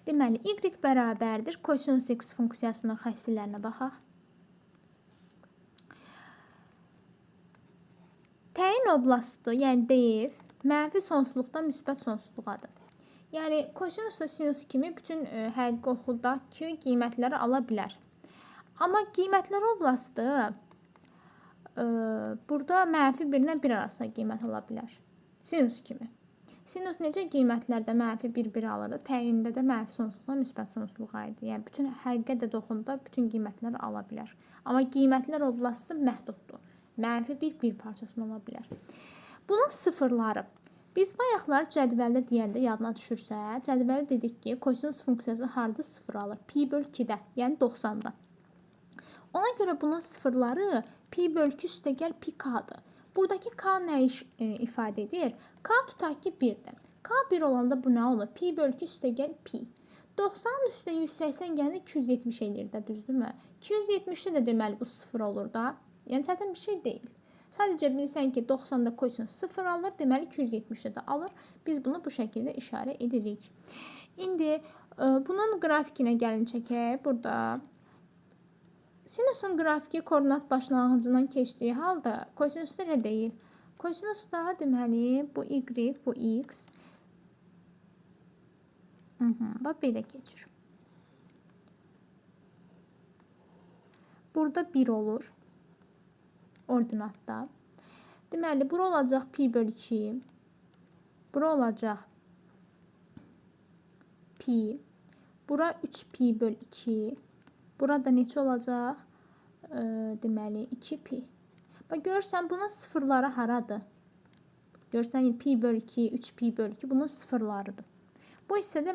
Deməli, y bərabərdir kosinus x funksiyasının xəssələrinə baxaq. Təyin oblastı, yəni DF, mənfi sonsuzluqdan müsbət sonsuzluğadır. Yəni, kosinus da sinus kimi bütün həqiqi oxudakı qiymətləri ala bilər. Amma qiymətlər oblastı burada mənfi 1 ilə 1 arasında qiymət ala bilər. Sinus kimi. Sinus necə qiymətlərdə mənfi 1, 1 alırdı? Təyində də mənfi sonsuzluqdan müsbət sonsuzluğa idi. Yəni, bütün həqiqə də toxunda bütün qiymətləri ala bilər. Amma qiymətlər oblastı məhduddur. Mənfi 1, 1 parçasını ala bilər. Bunun sıfırları. Biz bayaqlar cədvəldə deyəndə yadına düşürsə, cədvəldə dedik ki, kosinus funksiyası harada sıfır alır? Pi böl 2-də, yəni 90-da. Ona görə bunun sıfırları pi böl 2 üstəgəl pi k-dır. Buradakı k nə iş ifadə edir? K tutaq ki 1-dir. K 1 olanda bu nə olur? Pi böl 2 üstəgəl pi. 90-ın üstünə 180 gələndə 270 eləyir də, düzdürmü? 270-də də deməli bu 0 olur da. Yəni çətin bir şey deyil. Sadəcə bilsən ki 90-da kosinus 0 alır, deməli 270-də də alır. Biz bunu bu şəkildə işarə edirik. İndi bunun qrafikinə gəlin çəkək. Burada sinusun qrafiki koordinat başlanğıcından keçdiyi halda kosinusda elə deyil. Kosinusda deməli bu y, bu x. Bax belə keçir. Burada 1 olur ordinatda. Deməli, bura olacaq pi böl 2. Bura olacaq pi. Bura 3 pi böl 2. Burada neçə olacaq? Deməli, 2 pi. Bax, görürsən, bunun sıfırları haradır? Görürsən, pi böl 2, 3 pi böl 2 bunun sıfırlarıdır. Bu hissədə